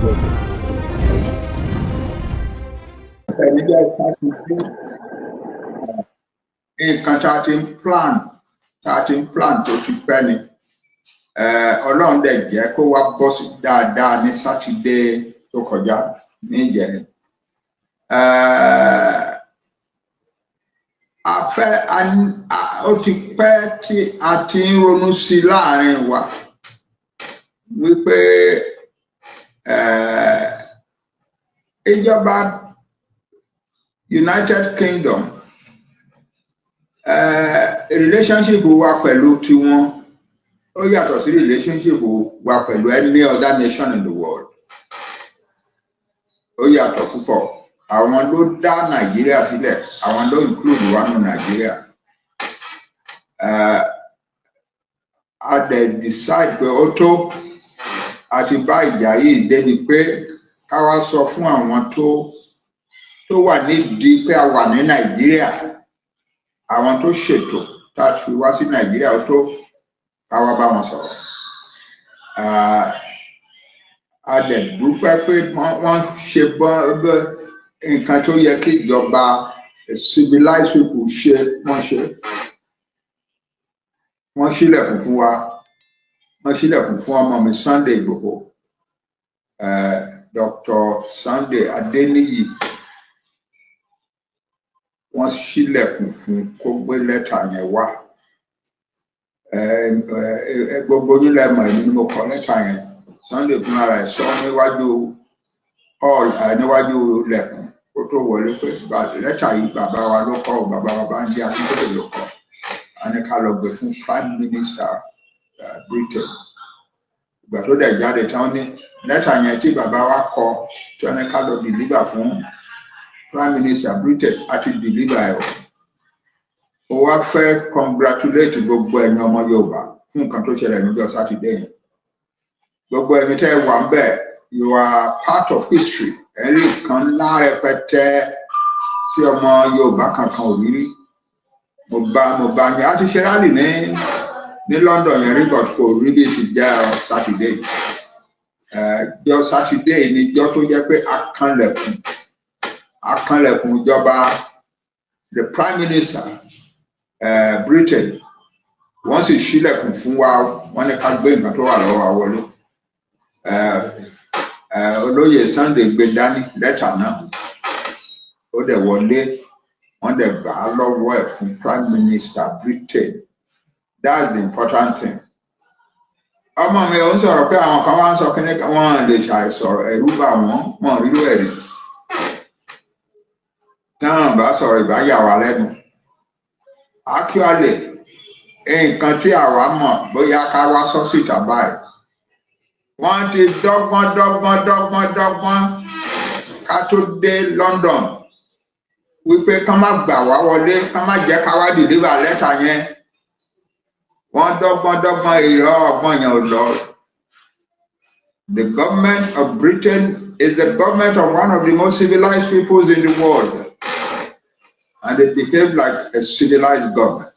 Welcome. Ẹnìjọ́ Sátidé, nǹkan tá a ti ń plan, tá a ti ń plan tó ti pẹ́ ni. Ọlọ́run dẹ̀ jẹ́ kó wá bọ́ sí dáadáa ní Sátidé tó kọjá ní ìjẹrin. A fẹ́ ó ti pẹ́ tí a ti ń ronú sí láàrin wa wípé ìjọba United Kingdom, relationship wa pẹ̀lú tiwọn ó yàtọ̀ sí relationship wa pẹ̀lú any other nation in the world. Ó yàtọ̀ púpọ̀. Àwọn ló dá Nàìjíríà sílẹ̀, àwọn ló include wa nù Nàìjíríà. A dẹ̀ decide pé ó tó, a ti bá ìjà yìí débi pé ká wá sọ fún àwọn tó wà nídìí pé a wà ní Nàìjíríà, àwọn tó ṣètò tá a fi wá sí Nàìjíríà, ó tó ká wá bá wọn sọ̀rọ̀. A dẹ̀ dúpẹ́ pé wọ́n ṣe bọ́ nǹkan tó yẹ kí ìjọba civilized people ṣe, wọ́n ṣe. Wọ́n ṣílẹ̀kùn fún wa, wọ́n ṣílẹ̀kùn fún ọmọ mi Sunday Igboho, Dr. Sunday Adeniyi. Wọ́n ṣílẹ̀kùn fún kó gbé lẹ́tà yẹn wá. Gbogbo yín lẹ mọ̀, èmi ni mo kọ lẹ́tà yẹn. Sunday fúnra rẹ̀ sọ níwájú hall, níwájú ilẹ̀kùn kó tó wọlé pé lẹ́tà yìí, bàbá wa ló kọ, bàbá wa Bánjí Akíntóyè ló kọ. A ní ká lọ gbé fún Prime Minister Britain. Ìgbà tó dẹ̀ jáde tán, ní lẹ́tà yẹn tí bàbá wa kọ, tí wọ́n ní ká lọ deliver fún Prime Minister Britain, àti deliver ẹ̀ o. Mo wá fẹ́ congratulate gbogbo ẹ̀yin ọmọ Yorùbá fún nǹkan tó ṣẹlẹ̀ níjọ́ Sátidé yẹn. Gbogbo ẹ̀yin tẹ́ ẹ wà ń bẹ̀, you are part of history. Ẹ rí nǹkan ńlá rẹpẹtẹ tí ọmọ Yorùbá kankan ò rí rí. Mo bá yẹn, a ti ṣe rally ní London yẹn rí, but kò rí bí ti jẹ́ Sátidé. Jọ́ Sátidé ni jọ́ tó jẹ́ pé a kanlẹ̀kùn ìjọba, the Prime Minister Britain. Wọ́n sì ṣílẹ̀kùn fún wa, wọ́n ní ká gbé nǹkan tó wà lọ́wọ́ wa wọlé. Olóyè Sunday gbé dání lẹ́tà náà, ó dẹ̀ wọlé, wọ́n dẹ̀ gbà á lọ́wọ́ ẹ̀ fún Prime Minister Britain. That's the important thing. Ọmọ mi ò ń sọ̀rọ̀ pé àwọn kan wá ń sọ kíní kan, wọ́n lè ṣàìsọ̀rọ̀, ẹ̀rú bà wọ́n, wọ́n rírú ẹ̀rí táwọn bá sọ̀rọ̀ ìbá yà wá lẹ́nu. Actually, nǹkan tí àwa mọ̀, bóyá ká wá sọ síta báyìí, wọ́n ti dọ́gbọ́n dọ́gbọ́n dọ́gbọ́n dọ́gbọ́n ká tó dé London wípé ká má gbà wá wọlé, ká má jẹ́ ká wá deliver lẹ́tà yẹn. Wọ́n dọ́gbọ́n dọ́gbọ́n, ìrọ̀ ọgbọ́n yẹn ò lọ. The government of Britain is the government of one of the most civilized peoples in the world, and they behave like a civilized government.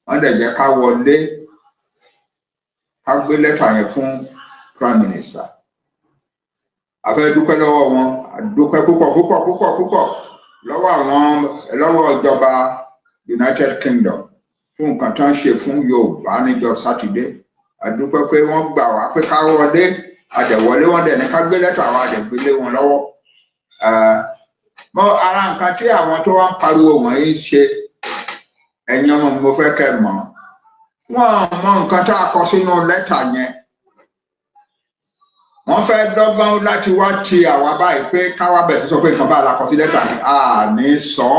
Wọ́n dẹ̀ jẹ́ ká wọlé, ká gbé lẹ́tà yẹn fún Prime Minister. A fẹ́ dúpẹ́ lọ́wọ́ wọn, a dúpẹ́ púpọ̀ púpọ̀ púpọ̀ púpọ̀ lọ́wọ́ àwọn, lọ́wọ́ ìjọba United Kingdom fún nǹkan tó ń ṣe fún Yorùbá níjọ́ Sátidé. A dúpẹ́ pé wọ́n gbà wá pé ká wọlé, a dẹ̀ wọlé, wọ́n dẹ̀ ní ká gbé lẹ́tà wa, a dẹ̀ gbélé wọn lọ́wọ́. Mọ ara nǹkan tí àwọn tó wá ń pariwo wọ̀nyí ń ṣe, ẹ̀yin ọmọ mi, mo fẹ́ kẹ́ mọ̀, wọ́n mọ nǹkan tá a kọ sínú lẹ́tà yẹn. Wọ́n fẹ́ dọ́gbọ́n láti wá ti àwa báyìí pé káwá bẹ̀ sí sọ pé nǹkan bá a la kọ sí lẹ́tà ni a ní sọ.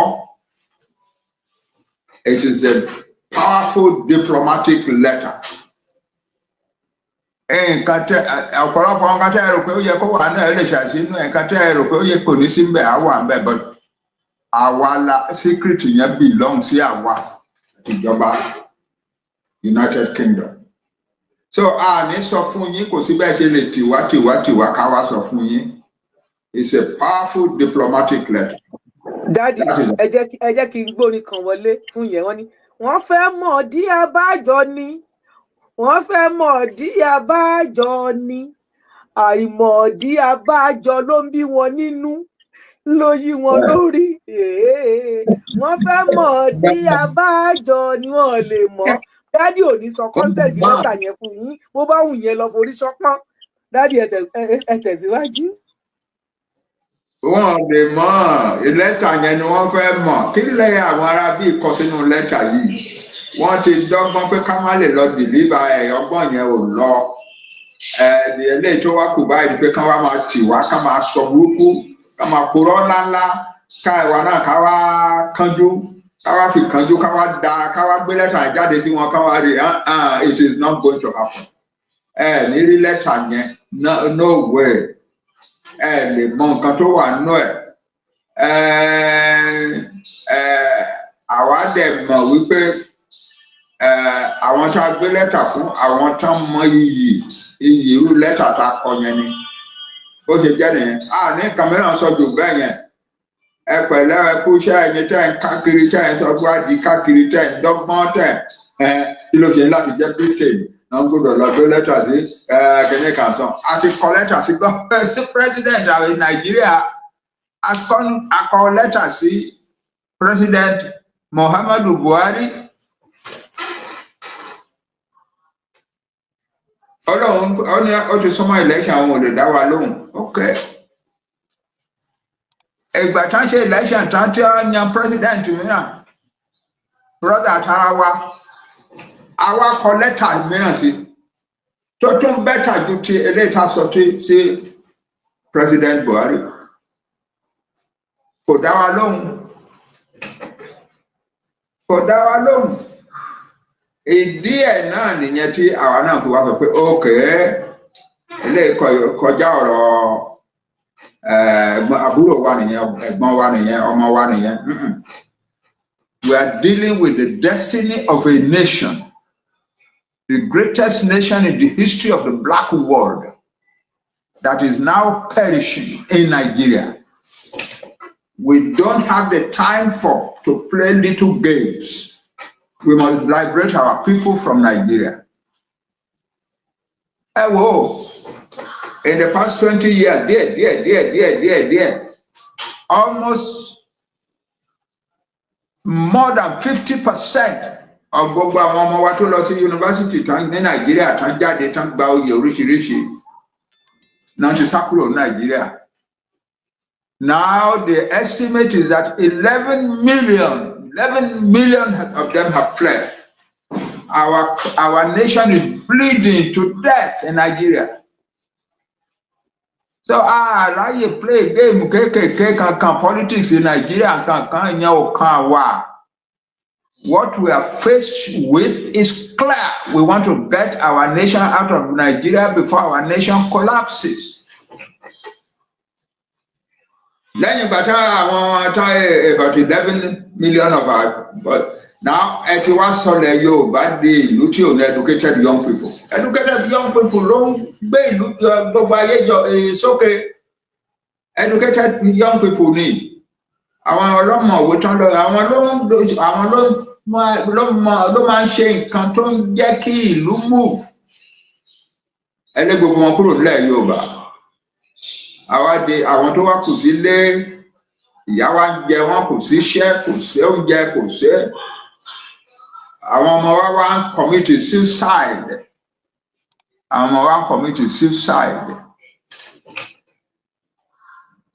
It is a powerful diplomatic letter. Nǹkan tẹ ọ̀pọ̀lọpọ̀ nǹkan tẹ ẹ rò pé ó yẹ kó wà náà lè ṣàṣì inú ẹ̀, nǹkan tẹ ẹ rò pé ó yẹ kò ní sí mbẹ̀ á wà mbẹ̀, but àwa la secret yẹn belong sí, àwa ìjọba United Kingdom. So a ní sọ fún yín, kò sí bẹ́ẹ̀ ṣe lè tìwá tìwá tìwá ká wá sọ fún yín. It's a powerful diplomatic letter. Daddy, ẹ jẹ́ kí n gbórin kan wọlé fún yẹn. Wọ́n ní wọ́n fẹ́ mọ̀ dí abájọ ni, wọ́n fẹ́ mọ̀ dí abájọ ni. Àìmọ̀ọ́dí abájọ ló ń bí wọn nínú, ló yí wọn lórí. Wọ́n fẹ́ mọ̀ dí abájọ ni wọ́n lè mọ̀. Daddy ò ní sọ content lẹ́tà yẹn fún yín. Bó bá wù yẹn lọ forí ṣọpọ́n. Daddy, ẹ tẹ̀síwájú. Wọ́n lè mọ̀. Lẹ́tà yẹn ni wọ́n fẹ́ mọ̀. Kí lẹ àwọn ará bíi kọ sínú lẹ́tà yìí? Wọ́n ti dọ́gbọ́n pé ká má lè lọ deliver ẹ̀. Ọgbọ́n yẹn ò lọ. Ẹ̀ eléyìí tó wá kù báyìí ni pé ká wá máa tì wá, ká máa sọ burúkú, ká máa purọ́ ńláńlá, ká ìwà náà, ká wá kánjú, ká wá fi kánjú, ká wá da, ká wá gbé lẹ́tà jáde sí wọn, ká wá rí. It is not going to happen. Ẹ ní rí lẹ́tà yẹn. No, no way. Ẹ lè mọ nǹkan tó wà nínú ẹ̀. Ẹ àwa dẹ̀ mọ̀ wípé àwọn tá a gbé lẹ́tà fún, àwọn tán mọ iyì irú lẹ́tà tá a kọ yẹn ni. Bó ṣe jẹ́ nìyẹn. A ní nǹkan mìíràn sọ jù bẹ́ẹ̀ yẹn. Ẹ pẹ̀lẹ́, ẹ kú iṣẹ́. Ẹ̀yin tẹ́ ń káàkiri, tẹ́ ń sọ gbádìí káàkiri, tẹ́ ń dọ́gbọ́n, tẹ́ ẹ kí ló ṣe láti jẹ́ Britain náà gbọ́dọ̀ lọ gbé lẹ́tà sí ẹ kìnìún kan sọ. A ti kọ lẹ́tà sí sí president àwọn Nàìjíríà. A kọ lẹ́tà sí President Muhammadu Buhari. Ọlọ́run ó ní ó ti súnmọ́ election, àwọn ò lè dá wa lóhùn. Ok, ìgbà tán ṣe election tán, tí wọ́n yan president mìíràn, brother tara wa, àwa kọ lẹ́tà mìíràn sí tó tún better ju ti eléyìí tá a sọ tí sí President Buhari. Kò dá wa lóhùn, kò dá wa lóhùn. Ìdí ẹ̀ náà nìyẹn tí àwa náà fi wá sọ pé ókè, eléyìí kọjá ọ̀rọ̀ àbúrò wa nìyẹn, ẹ̀gbọ́n wa nìyẹn, ọmọ wa nìyẹn. We are dealing with the destiny of a nation, the greatest nation in the history of the black world, that is now perishing in Nigeria. We don't have the time for to play little games. We must liberate our people from Nigeria. Ẹ wo, in the past 20 years, díẹ̀ díẹ̀ díẹ̀ díẹ̀ díẹ̀ díẹ̀, almost more than 50% of gbogbo àwọn ọmọ wa tó lọ sí yunifásitì tán ní Nàìjíríà, tán jáde, tán gba oyè oríṣiríṣi náà, ti sá kúrò ní Nàìjíríà. Now the estimate is that 11 million, 11 million of them have fled. Our nation is bleeding to death in Nigeria. So a ráyè play game kéékèèké kankan. Politics in Nigeria kankan ìyẹn ò kan wà. What we are faced with is clear. We want to get our nation out of Nigeria before our nation collapses. Lẹ́yìn ìgbà tí àwọn tán, about 11 million of our, but now ẹ ti wá sọlẹ̀ Yorùbá di ìlú tí ò ní educated young people. Educated young people ló ń gbé ìlú gbogbo ayé jọ sókè. Educated young people ni àwọn ọlọ́mọ̀wé tán lọ, àwọn ló mọ ló máa ń ṣe nǹkan tó ń jẹ́ kí ìlú move. Ẹ lé gbogbo wọn kúrò nílẹ̀ Yorùbá. Àwa di àwọn tó wá kù sílé, ìyà wa ń jẹ wọn, kò sí iṣẹ́, kò sí oúnjẹ, kò sí. Àwọn ọmọ wa wá ń commit suicide. Àwọn ọmọ wa ń commit suicide.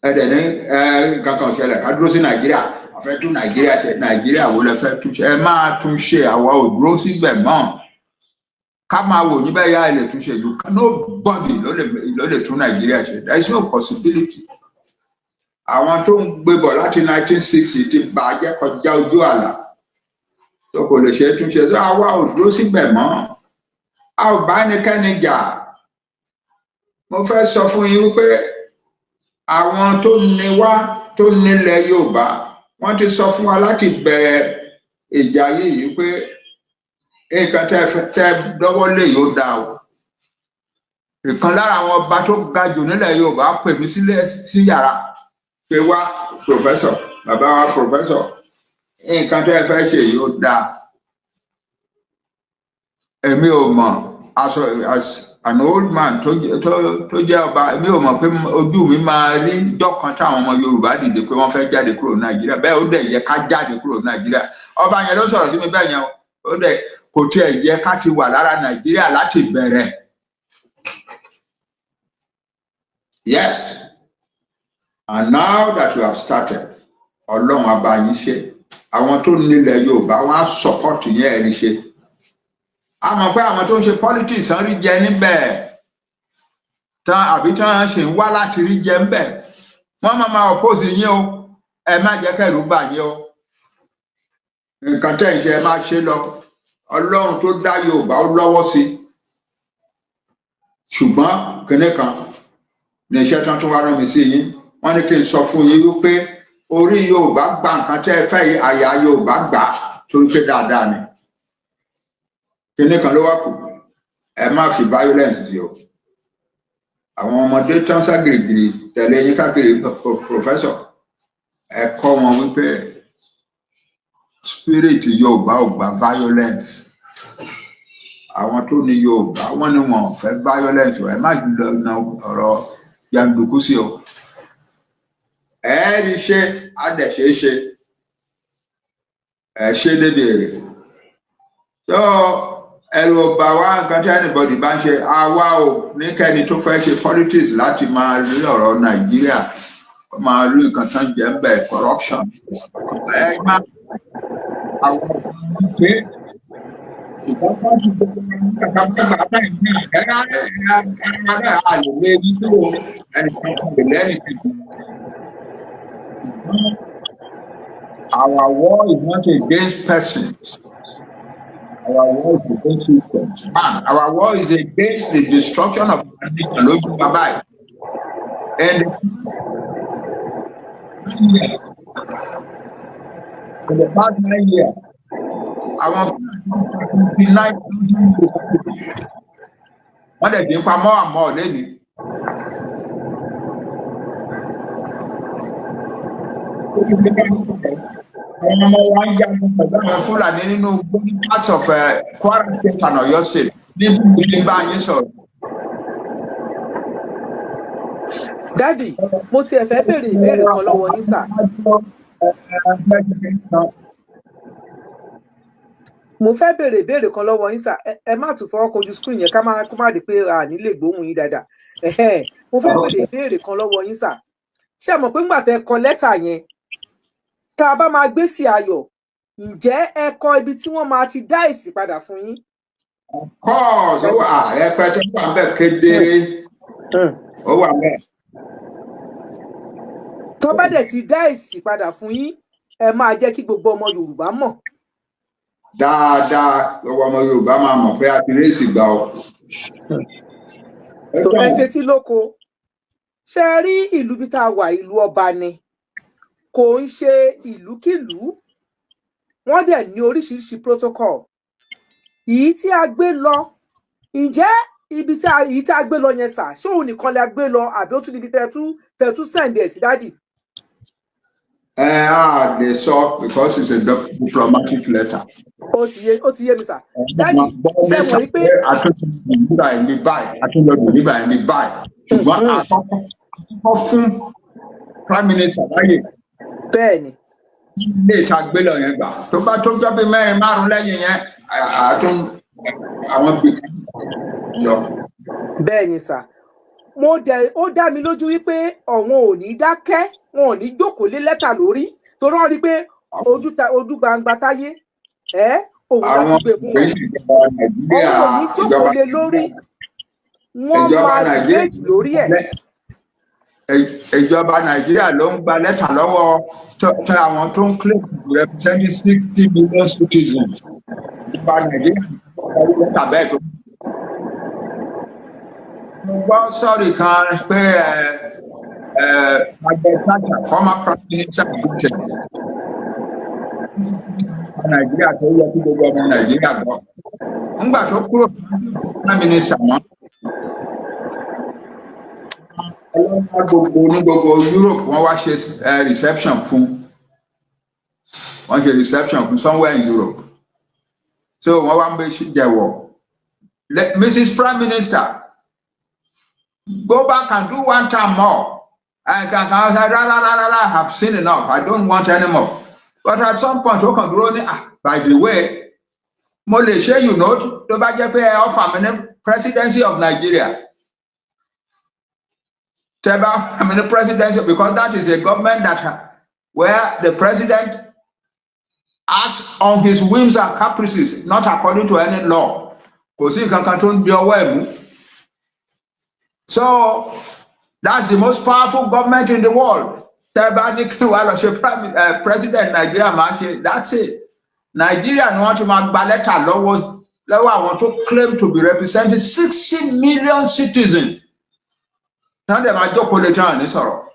Ẹ dẹ̀ ní ẹ nǹkan kan ṣẹlẹ̀, ká dúró sí Nàìjíríà, a fẹ́ tún Nàìjíríà ṣe. Nàìjíríà wo lẹ fẹ́ tún ṣe? Ẹ máa tún ṣe, àwa ò dúró síbẹ̀ mọ́. Ká máa wò níbẹ̀ yá, ẹ lè tún ṣe ìlú. Nobody ló lè tún Nàìjíríà ṣe. There is no possibility. Àwọn tó ń gbé bọ̀ láti 1960 ti bàjẹ́ kọjá ojú àlà tó kò lè ṣe é túnṣe. Tó àwa ò dúró síbẹ̀ mọ́. A ò bá ẹnikẹ́ni jà. Mo fẹ́ sọ fún yín wípé àwọn tó ní wá, tó nílẹ̀ Yorùbá, wọ́n ti sọ fún wa láti bẹ̀rẹ̀ ìjà yìí pé nǹkan tẹ́ dọ́wọ́ lé yóò dáa o. Ìkan lára àwọn ọba tó ga jù nílẹ̀ Yorùbá pè mí sílẹ̀ sí yàrá pé, "Wá, professor, bàbá wa professor, nǹkan tẹ́ fẹ́ ṣe yóò dáa." Èmi ò mọ̀ aṣọ. An old man tó jẹ́ ọba, mi ò mọ̀ pé ojú mi máa rí jọ́kan táwọn ọmọ Yorùbá dìde pé wọ́n fẹ́ jáde kúrò ní Nàìjíríà. Bẹ́ẹ̀ ó dẹ̀ yẹ ká jáde kúrò ní Nàìjíríà. Ọba yẹn ló sọ̀rọ̀ sí mi bẹ́ẹ̀ yẹn. Ó dẹ̀ kò tiẹ̀ yẹ ká ti wà lára Nàìjíríà láti bẹ̀rẹ̀. Yes, and now that you have started, Ọlọ́run á bá yín ṣe. Àwọn tó nílẹ̀ Yorùbá, wọ́n á support yẹn. Ẹ̀rí ṣe a mọ̀ pé àwọn tó ń ṣe politics ń rí jẹ níbẹ̀ tán, àbí tán ṣe ń wá láti rí jẹ níbẹ̀, wọ́n máa oppose yín o. Ẹ má jẹ́ kẹ́rù bà yín o. Nǹkan tẹ́ ń ṣe, ẹ má ṣe lọ. Ọlọ́run tó dá Yorùbá, ó lọ́wọ́ sí. Ṣùgbọ́n kinní kan ní iṣẹ́ tán tún wá rán mi sí yín. Wọ́n ní kí n sọ fún yín wípé orí Yorùbá gba nǹkan tẹ́ ẹ fẹ́ yìí, àyà Yorùbá gbà, torí pé dáadáa ni. Kinní kan ló wá kù: ẹ má fi violence sí o. Àwọn ọmọdé tán sá gìrìgìrì tẹ̀lé yín káàkiri, professor, ẹ kọ́ wọn wípé spirit Yorùbá ò gba violence. Àwọn tó ní Yorùbá, wọ́n ní wọn ò fẹ́ violence. Ẹ má lọ na ọ̀rọ̀ jàǹdùkú sí o. Ẹ rí ṣe, á dẹ̀ ṣe é ṣe, ẹ ṣe débi èrè tó ẹrù ọba wa. Nǹkan tí anybody bá ń ṣe, àwa ò ní kẹ́ni tó fẹ́ ṣe politics láti máa rí ọ̀rọ̀ Nàìjíríà, máa rí nǹkan tán jẹ́ ń bẹ̀, corruption. Ẹ má àwọn ṣe, ṣùgbọ́n wọ́n ti gbogbo kàkà bá gbà báyìí náà, ẹ̀rọ ẹ̀rọ náà a lè lé ní tó ẹnìkan kan lè lẹ́nìkan. Our war is not against persons. Our war is against systems. Man, our war is against the destruction of our nation lójú bàbá yìí. And in the past 9 years, àwọn Fúlàní 9,000, wọ́n dẹ̀ ti ń pa mọ́ àmọ́ lẹ́nu. Àwọn ọmọ wa ń jagun pẹ̀lú àwọn Fúlàní nínú parts of Kwara State and Oyo State ní bí mo ṣe bá yín sọ̀rọ̀. Daddy, mo tiẹ̀ fẹ́ béèrè ìbéèrè kan lọ́wọ́ yín, sir. Mo fẹ́ béèrè ìbéèrè kan lọ́wọ́ yín, sir. Ẹ má tún fọwọ́ kojú screen yẹn, ká má kó má di pé a ní lè gbóhùn yín dáadáa. Mo fẹ́ béèrè ìbéèrè kan lọ́wọ́ yín, sir. Ṣé ẹ mọ̀ pé ńgbà tẹ́ kọ lẹ́tà yẹn, tá a bá máa gbé sí ayọ̀, ǹjẹ́ ẹ kọ ibi tí wọ́n máa ti dá èsì padà fún yín? Course, ó wà rẹpẹtẹ, ó wà bẹ́ẹ̀ kedere, ó wà bẹ́ẹ̀. Tó bá dẹ̀ ti dá èsì padà fún yín, ẹ máa jẹ́ kí gbogbo ọmọ Yorùbá mọ̀. Dáadáa, gbogbo ọmọ Yorùbá máa mọ̀ pé a ti rí èsì gbà ọ. So ẹ fetí lóko. Ṣe rí ìlú bí tá a wà, ìlú ọba ni, kò ń ṣe ìlúkìlú. Wọ́n dẹ̀ ní oríṣiríṣi protocol. Èyí tí a gbé lọ, ǹjẹ́ ibi tí a èyí tí a gbé lọ yẹn, sir, ṣé òun nìkan lè gbé lọ, àbí ó tún níbi tẹ tún send ẹ̀ sí daddy? Ẹ á lè sọ because it's a diplomatic letter. Ó ti yé mi, sir. Daddy, ṣé mọ̀ wípé àtúntò nígbà ẹni báyìí, àtúntò nígbà ẹni báyìí, ṣùgbọ́n àkọ́kọ́ fún prime minister láyè ilé ìta gbé lọ yẹn gbà, tó bá tó jọ bí mẹ́rin márùn lẹ́yìn yẹn, àtún àwọn bìkan lọ. Bẹ́ẹ̀ ni, sir. Mo dẹ̀, ó dá mi lójú wípé ọ̀wọ́n ò ní dákẹ́, wọn ò ní jókòó lé lẹ́tà lórí, torí wọ́n rí i pé ojú ta ojú gbangba táyé ẹ òun láti àwọn gbé fún kì í wọn. ṣe ìjọba Nàìjíríà. Ọ̀wọ́n ò ní jókòó Ìjọba lé lórí, wọ́n ìjọba máa Nàìjíríà debate lórí ẹ̀. Ìjọba Nàìjíríà ló ń gba lẹ́tà lọ́wọ́ tó àwọn tó ń claim to represent 60 million citizens. Ìjọba Nàìjíríà ló ń gba lẹ́tà bẹ́ẹ̀ tó. Mo gbọ́ sọ́ọ̀rì kan pé ẹ ẹ Margaret Thatcher, former prime minister of Britain, Nàìjíríà, tó yẹ kí gbogbo ọmọ Nàìjíríà gbọ́. Ńgbà tó kúrò prime minister mọ́, ọlọ́pàá gbogbo ní gbogbo Europe, wọ́n wá ṣe reception fún, wọ́n ṣe reception fún somewhere in Europe. So wọ́n wá ń bẹ jẹ̀wọ̀ Mrs Prime Minister. Go back and do one time more. I can say, rárá, rárá, I have seen enough. I don't want any more. But at some point, ó kàn dúró ní, ah, by the way, mo lè ṣe, tó bá jẹ́ pé ẹ offer mi ní presidency of Nigeria. Tẹ́ bá offer mi ní presidency, because that is a government that where the president acts on his whims and caprices, not according to any law. Kò sí nǹkan kan tó ń di ọwọ́ ẹ̀ mú. So that's the most powerful government in the world. Tẹ́ bá ní kí wàá lọ ṣe president Nigeria, máa ṣe. That's it. Nigeria ni wọ́n ti máa gba lẹ́tà lọ́wọ́ àwọn tó claim to be representing 60 million citizens. Tán dẹ̀ máa jókòó lè tán ní sọ̀rọ̀.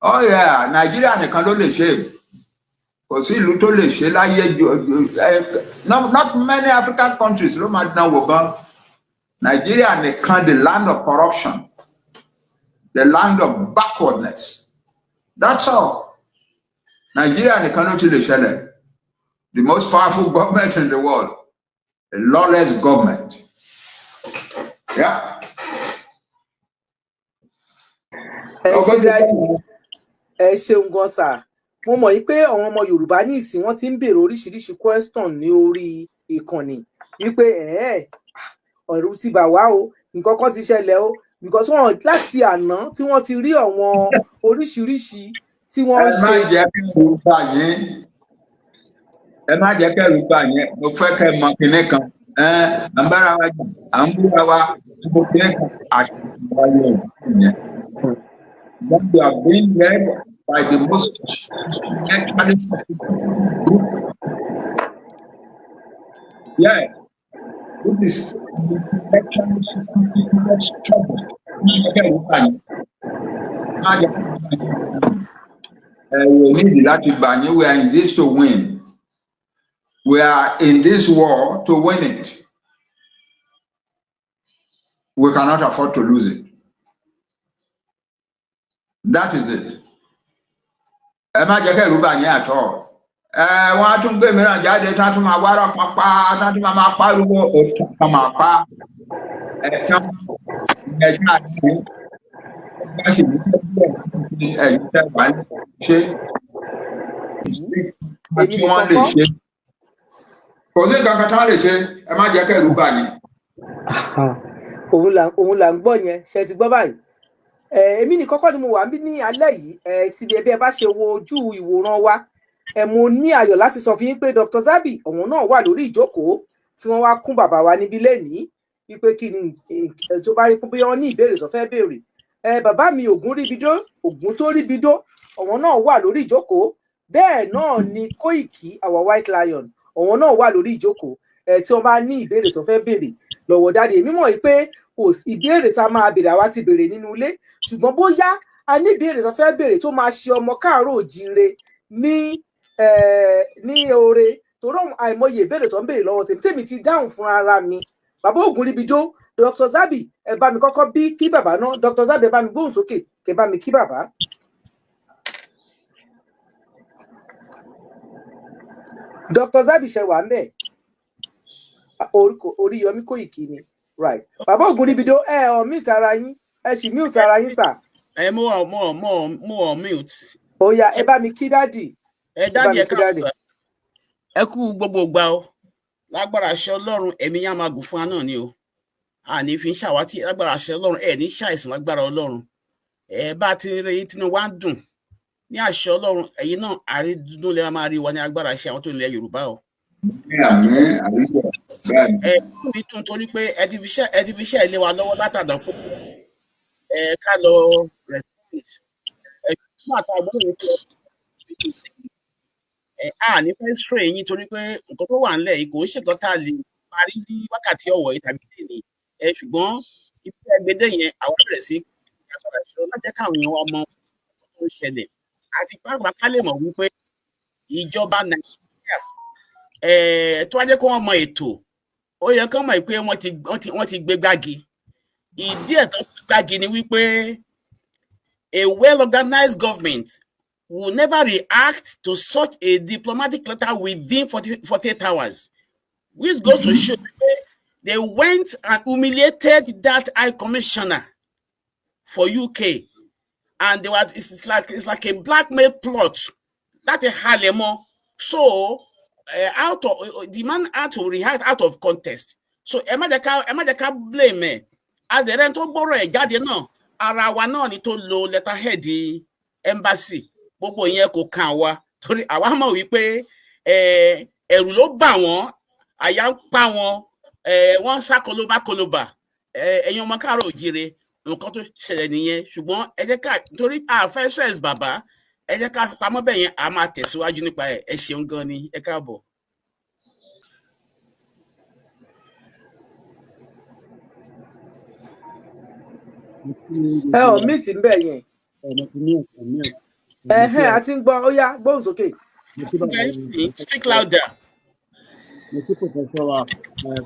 Oh yeah, Nigeria nìkan ló lè ṣe. Kò sí ìlú tó lè ṣe láyé. Not many African countries ló máa dán wò gan. Nigeria nìkan, the land of corruption, the land of backwardness. That's all. Nigeria nìkan ló ti lè ṣẹlẹ̀. The most powerful government in the world, a lawless government. Yeah. Ẹ ṣe, daddy, ẹ ṣeun gan sir. Mo mọ̀ yí pé àwọn ọmọ Yorùbá ní ìsìn, wọ́n ti ń béèrè oríṣiríṣi question ní orí ìkànnì wípé ẹ̀ẹ́ ọ̀rù ti bà wá o, nǹkan kan ti ṣẹlẹ̀ o, because wọn láti àná tí wọ́n ti rí àwọn oríṣiríṣi tí wọ́n ń Ẹ má ṣe. jẹ́ kẹ́rù bà yín, ẹ má jẹ́ kẹ́rù bà yín. Mo fẹ́ kẹ́ mọ kinní kan. Ẹ à ń bára wa jà, à ń búra wa, mo kinní kan àṣìṣe wa yẹ ìyẹn. When you are being led by the most intellectually sophisticated group, yeah, this is intellectually sophisticated struggle. Má jẹ́ kẹ́rù bà yín, má jẹ́ kẹ́rù bà yín. Ẹ̀rù ò nídìí láti bà yín. We are in this to win. We are in this war to win it. We cannot afford to lose it. That is it. Ẹ má jẹ́ kẹ́rù bà yín àtọ̀. Ẹ wọ́n á tún gbé mìíràn jáde tí wọ́n tún máa wárọ̀ kan pa, tí wọ́n tún máa pariwo òtún kan máa pa. Ẹ tí wọ́n ẹ ṣáà ní bá ṣe ní ní ẹ̀yìn tẹ́ wà ní ṣe Èmi tí wọ́n nìkan lè kọ́. ṣe. Kò sí nǹkan kan tí wọ́n lè ṣe. Ẹ má jẹ́ kẹ́rù bà yín. Òun là ń gbọ́ yẹn. Ṣe ti gbọ́ báyìí? Ẹ èmi nìkan kọ́ ni mo wà níbí ní alẹ́ yìí. Ẹ ti bí ẹ bá ṣe wo ojú ìwòran wa, ẹ mo ní ayọ̀ láti sọ fún yín pé Dr. Zabby ọ̀hún náà wà lórí ìjókòó tí wọ́n wá kún bàbá wa níbí lénìí, wípé kí ni tó bá rí pé wọ́n ní ìbéèrè tó fẹ́ béèrè. Ẹ bàbá mi Ògún ríbidó, Ògún tó ríbidó, ọ̀hún náà wà lórí ìjókòó. Bẹ́ẹ̀ náà ni Kóìkì, our white lion, ọ̀hún náà wà lórí ìjókòó. Ẹ tí wọ́n bá ní ìbéèrè tó fẹ́ béèrè lọ́wọ́ daddy, èmi mọ̀ wípé kò sí ìbéèrè tá a máa béèrè, àwa ti béèrè nínú ilé, ṣùgbọ́n bóyá a ní ìbéèrè tó fẹ́ béèrè tó máa ṣe ọmọ káàárọ̀ òjíire ní oore, torí àìmọye ìbéèrè tó ń béèrè lọ́wọ́ tèmi, tèmi ti dáhùn fún ara mi. Bàbá Ògúnríbidó, Dr. Zabby, ẹ bá mi kọ́kọ́ bí kí bàbá náà. Dr. Zabby, ẹ bá mi gbóhùn sókè kẹ bá mi kí bàbá. Dr. Zabby, ṣe wà ń bẹ̀? Oríyọmí Kóìkì ni, right. Bàbá Ògúnríbidó, ẹ ọ mute ara yín, ẹ sì mute ara yín sà. Ẹ mo wà mo wà mute. Ó yá, ẹ bá mi kí daddy. Ẹ Ẹ bá daddy, mi ẹ kí káàbọ̀ daddy. Sà. Ẹ kú gbogbo ìgbà o. Lágbára àṣẹ Ọlọ́run, ẹ̀mí yá máa gùn fún wa náà ni o. Àní fi ń ṣàwátì lágbára àṣẹ Ọlọ́run, ẹ ní ṣàìsàn lágbára Ọlọ́run. Ẹ bá ti rí yín, tínú wa ń dùn ní àṣẹ Ọlọ́run. Ẹ̀yin náà, àrídùnnú lè máa rí wa ní agbára àṣẹ àwọn tó nílẹ̀ Yorùbá o. Ní àmì àríṣẹ bẹ́ẹ̀ ni. Ẹ fi tún torí pé ẹ ti fi iṣẹ́ ilé wa lọ́wọ́ látàdá pé ẹ ká lọ respond ẹ nígbà tá a gbọ́dọ̀ ní pé ẹ á ní fẹ́ strain yín, torí pé nǹkan tó wà ńlẹ̀ yìí kò ń ṣe nǹkan tá a lè parí ní wákàtí ọ̀wọ̀ yìí tàbí lè ní ẹ, ṣùgbọ́n ibi tí ẹ gbé dé yẹn, àwọn bẹ̀rẹ̀ sí agbára ìṣòro láti jẹ́ káwọn èèyàn wa mọ ohun tó ń ṣẹlẹ̀, àti pàápàá ká lè mọ̀ wípé ìjọba Nàìjíríà tó wá jẹ́ kó wọ́n mọ ètò, ó yẹ kó mọ̀ pé wọ́n ti gbé gbági. Ìdí ẹ̀ tó gbé gbági ni wípé a well-organized government will never react to such a diplomatic letter within 48 hours, which goes to show they went and humiliated that high commissioner. for UK, and they were it's like a blackmail plot láti halẹ̀ mọ́. So out of the man had to react out of context. So ẹ má jẹ́ ká blame ẹ̀. Adẹ̀rẹ́ tó gbọ́rọ̀ ẹ̀ jáde náà, ara wa náà ni tó lo letterhead embassy. Gbogbo ìyẹn kò kàn wá, torí àwa mọ̀ wípé ẹ̀rù ló bà wọ́n, àyà ń pa wọn, wọ́n ń sá kólóbá kólóbà. Ẹ̀yin ọmọ káàárọ̀ òjíire, nǹkan tó ṣẹlẹ̀ nìyẹn. Ṣùgbọ́n ẹ jẹ́ ká, torí àfẹ́ stress bàbá, ẹ jẹ́ ká fi pamọ́ bẹ́ẹ̀ yẹn. A máa tẹ̀síwájú nípa ẹ̀. Ẹ ṣeun gan ni, ẹ káàbọ̀. Ẹ ò mí tì ń bẹ yẹn. Ẹhẹn, a ti ń gbọ́. Ó yá, gbóhùn sókè. Speak louder. Mo kí Professor wa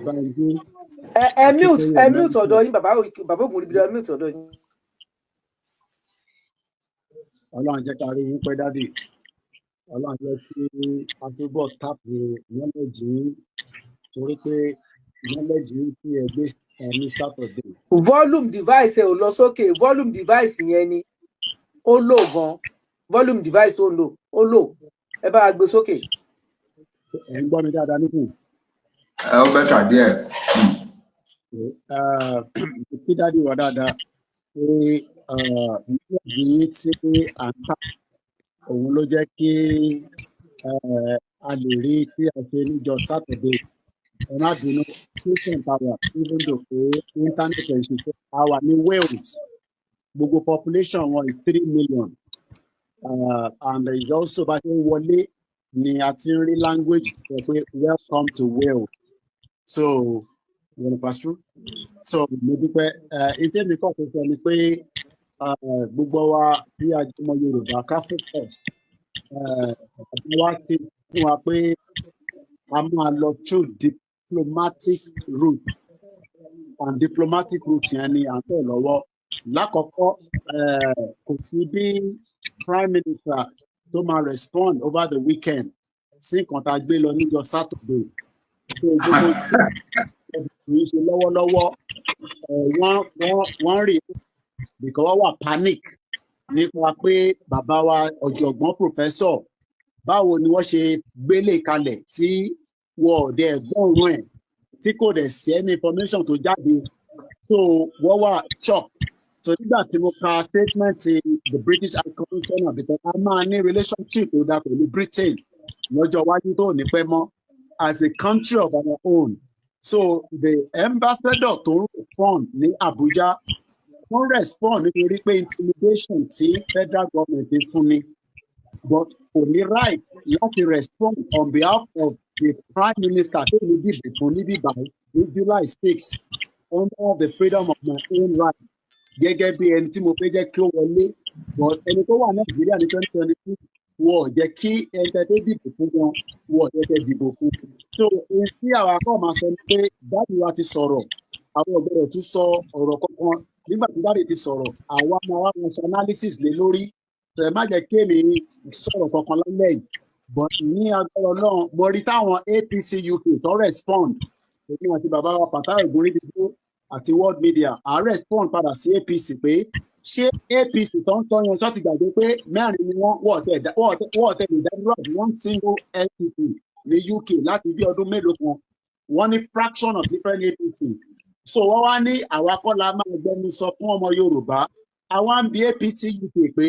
Banji. Ẹ mute ọ̀dọ̀ yín, bàbá bàbá Ògúnribidó, ẹ mute ọ̀dọ̀ yín. Ọlọ́run jẹ́ ká rí yín pẹ́, Daddy. Ọlọ́run jẹ́ kí a túbọ̀ tap knowledge yín, torí pé knowledge yín tí ẹ gbé ní Saturday. Volume device ẹ ò lọ sókè. Volume device yẹn ni ó lò gan. Volume device tó ń lò ó lò, ẹ bá a gbé sókè. Ẹ ń gbọ́ mi dáadáa nísìnyí? Ẹ ó better díẹ̀. Kí Daddy wà dáadáa, pé knowledge yín tí à ń tà, òun ló jẹ́ kí a lè rí tí a ṣe níjọ́ Saturday. Ẹ má bínú, christian power, even though pé internet ẹ̀ ń ṣiṣẹ́. A wà ní Wales, gbogbo population wọn is 3 million, and it's also bá ṣe ń wọlé ni a ti ń rí language sọ pé "Welcome to Wales." So wọ́n pass through. So mo dúpẹ́. Ìtẹ́ mi kọ́ tó sọ ni pé gbogbo wa bí a jẹ́ ọmọ Yorùbá, ká focus. Wa ti fún wa pé a máa lọ through diplomatic route, and diplomatic route yẹn ni à ń tẹ̀ lọ́wọ́. Lákọ̀ọ́kọ́, kò sí bí prime minister tó máa respond over the weekend sí nǹkan tá a gbé lọ níjọ́ Saturday. So gbogbo tí ń ṣe lọ́wọ́lọ́wọ́, wọ́n rí because wọ́n wà panic nípa pé bàbá wa ọ̀jọ̀gbọ́n professor, báwo ni wọ́n ṣe gbélé kalẹ̀ tí wọ́n ò dẹ̀ gbọ́rùn ẹ̀, tí kò dẹ̀ sí any information tó jáde? So wọ́n wà shock. So nígbà tí mo ka statement ti the British High Commissioner, because a máa ní relationship tó dáa pẹ̀lú Britain lọ́jọ́ iwájú tó ní pẹ́ mọ́ as a country of our own. So the ambassador tó ń respond ní Abuja, wọ́n respond nítorí pé intimidation tí federal government ń fún ni, but kò ní right láti respond on behalf of the prime minister tó ní dìbò fún níbí báyìí ní July 6, under the freedom of my own right gẹ́gẹ́ bí ẹni tí mo fẹ́ jẹ́ kí ó wọlé. But ẹni tó wà Nàìjíríà ní 2022, wọ́n ò jẹ́ kí ẹni tẹ́ tó dìbò fún wọn, wọ́n ò jẹ́ kẹ́ dìbò fún. So ohun tí àwa kọ́ máa sọ ni pé Daddy wa ti sọ̀rọ̀, àwọn ò gbọ́dọ̀ tún sọ ọ̀rọ̀ kankan. Nígbà tí Daddy ti sọ̀rọ̀, àwa máa wá wọn ṣe analysis lé lórí. So ẹ má jẹ́ kí èmi sọ̀rọ̀ kankan lálẹ́ yìí, but ní agbára Ọlọ́run, mo rí táwọn APC UK tó respond. Èmi àti bàbá wa Fatai Ògúnríbidó àti world media, à respond padà sí APC pé ṣé APC tó ń tọ́ yẹn tó ti gbàgbé pé mẹ́rin ni wọ́n wọ́n tẹ̀ lè dá dúró àbí one single entity ní UK láti bí ọdún mélòó kan, wọ́n ní fraction of different APC. So wọ́n wá ní àwa kọ́ la máa gbẹnu sọ fún ọmọ Yorùbá. Àwa ń bi APC UK pé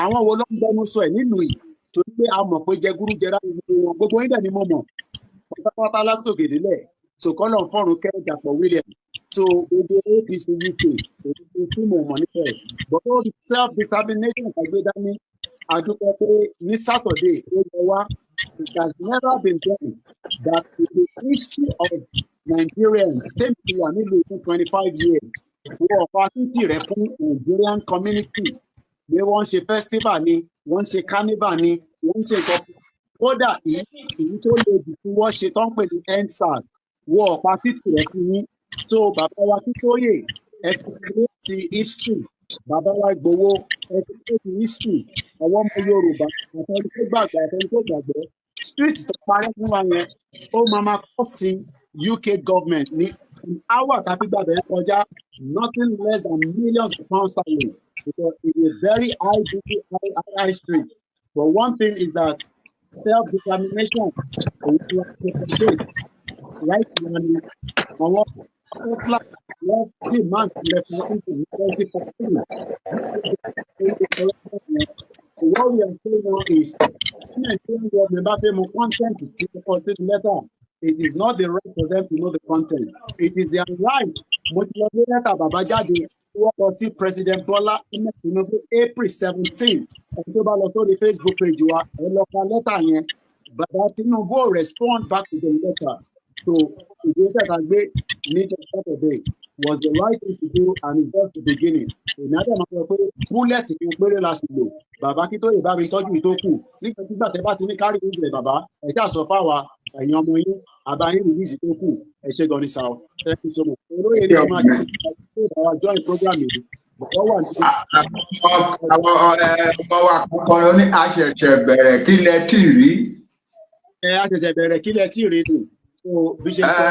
àwọn wo ló ń gbẹnu sọ ẹ̀ nínú yìí, torí pé a mọ̀ pé jẹgúrújẹrá gbogbo wọn, gbogbo yín dẹ̀ ni mo mọ̀ pátápátá látòkè délẹ̀. So kọ́lọ̀ fọ́run kẹ́ Dàpọ̀ William. So gbogbo APC UK, èyí tí mo mọ̀ nípa ẹ̀, but ó di self determination àgbé dání. A dúpẹ́ pé ní Saturday ó yẹ wá. It has never been done that in the history of Nigerians tẹ́mi ti wà nílùú fún 25 years, wọ́n ọ̀pá títì rẹ̀ fún Nigerian community pé wọ́n ń ṣe festival ni, wọ́n ń ṣe carnival ni, wọ́n ń ṣe nǹkan. Kódà èyí tó le jù tí wọ́n ṣe tó ń pè ní EndSARS, wọ́n ọ̀pá títì rẹ̀ fún yín. So bàbá wa Akíntóyè, ẹ ti create history. Bàbá wa Ìgbòho, ẹ ti create history. Àwọn ọmọ Yorùbá, àtẹni tó gbàgbọ́, àtẹni tó gbàgbọ́, street tó parẹ́ fún wa yẹn, ó máa ma cost sí UK government ní hour tàbí gbàgbẹ́ kọjá. Nothing less than millions of pounds sterling, because it's a very high duty, high, high, high street. But one thing is that self-determination, òun ni wọ́n ṣe right now ni àwọn Scotland wọ́n demand referendum ní 2014. What we are saying now is, Nigerian government bá fẹ́ mọ content tí ó kọ sínú lẹ́tà, it is not the right for them to know the content. It is their right. Mo ti lọ gbé lẹ́tà bàbá jáde tí wọ́n lọ sí President Bola Ahmed Tinubu April 17. Ẹni tó bá lọ sórí Facebook page wa, ẹ lọ ka lẹ́tà yẹn. Bàbá Tinubu ò respond back to the letter. So ìgbésẹ̀ tá a gbé ní Saturday was the right thing to do, and it's just the beginning. Èmi á dẹ̀ máa sọ pé bullet kan péré la sì lò. Bàbá kí tó lè bá mi tọ́jú ìtókù. Nígbàkigbà tẹ́ bá ti ní kárí ìrìnsẹ̀ bàbá, ẹ ṣáà sọ fáwa ẹ̀yin ọmọ yín, àbá yín release tó kù. Ẹ ṣé gan ni sir. Thank you so much. Olóyè ní ọmọ àti ìbáwa join program yìí. Bọ̀dọ̀ wà ní. Àwọn ọmọ wa kankan ní àṣẹ̀ṣẹ̀ bẹ̀rẹ̀, kí lẹ tí rí. Ẹ àṣẹ̀ṣẹ̀ bẹ̀rẹ̀, kí lẹ tí rí ni. So bí ṣe sọ.